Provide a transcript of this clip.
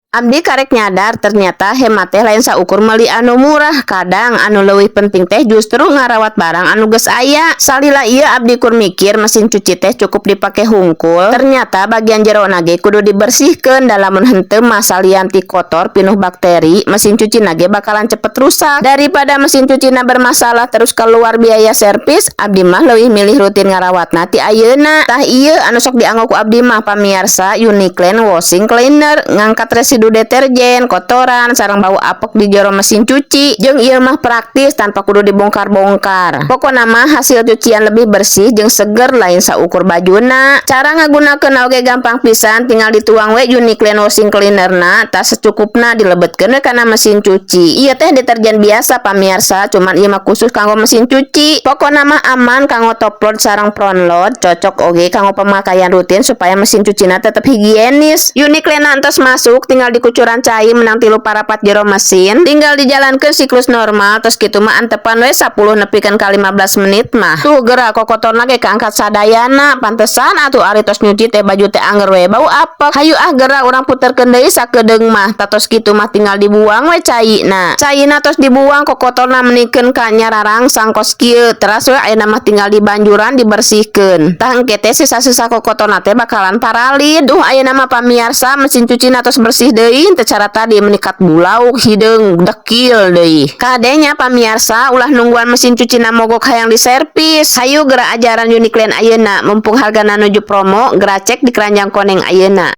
Abdi karek nyadar ternyata hemat teh lain saukur meuli anu murah. Kadang anu leuwih penting teh justru ngarawat barang anu geus aya. Salila ieu abdi kur mikir mesin cuci teh cukup dipake hungkul. Ternyata bagian jerona ge kudu dibersihkeun, da lamun henteu mah salian ti kotor pinuh bakteri, mesin cuci ge bakalan cepet rusak. Daripada mesin cucina bermasalah terus keluar biaya servis, abdi mah leuwih milih rutin ngarawatna ti ayeuna. Tah, ieu anu sok dianggo ku abdi mah, pamiarsa, Uniclean Washing Cleaner, ngangkat residu deterjen, kotoran, sareng bau apek di jero mesin cuci. Jeung ieu mah praktis tanpa kudu dibongkar-bongkar. Pokona mah hasil cucian lebih bersih jeung seger, lain saukur bajuna. Cara ngagunakeun oge gampang pisan, tinggal dituang we Uniclean Washing Cleaner-na, tah secukupna dilebetkeun we kana mesin cuci. Ieu teh deterjen biasa, pamiarsa, cuman ieu mah khusus kanggo mesin cuci. Pokona mah aman kanggo top load sareng front load, cocok oge kanggo pemakaian rutin supaya mesin cucina tetep higienis. Uniclean entos masuk, tinggal dikucuran cai menang 3/4 jero mesin, tinggal dijalankan siklus normal, terus kitu mah antepan we 10 nepikeun ka 15 menit mah. Tuh, geura kokotorna ge kaangkat sadayana. Pantesan atuh ari tos nyuci teh baju teh anger we bau apek. Hayu ah, geura urang puterkeun deui sakedeung mah. Tatos kitu mah tinggal dibuang we caina. Caina tos dibuang, kokotorna menikeun ka nyararangsang kos kieu. Teras we ayeuna mah tinggal dibanjuran dibersihkeun. Tah, engke teh sisa-sisa kokotorna teh bakalan paralid. Duh, ayeuna mah, pamiarsa, mesin cuci tos bersih deui, teu cara tadi menikat bulauk hideung dekil deui. Kade nya, pamiarsa, ulah nungguan mesin cuci mogok hayang diservis. Hayu geura ajaran Uniclean ayeuna, mumpung hargana nuju promo, geura cek di keranjang koneng ayeuna.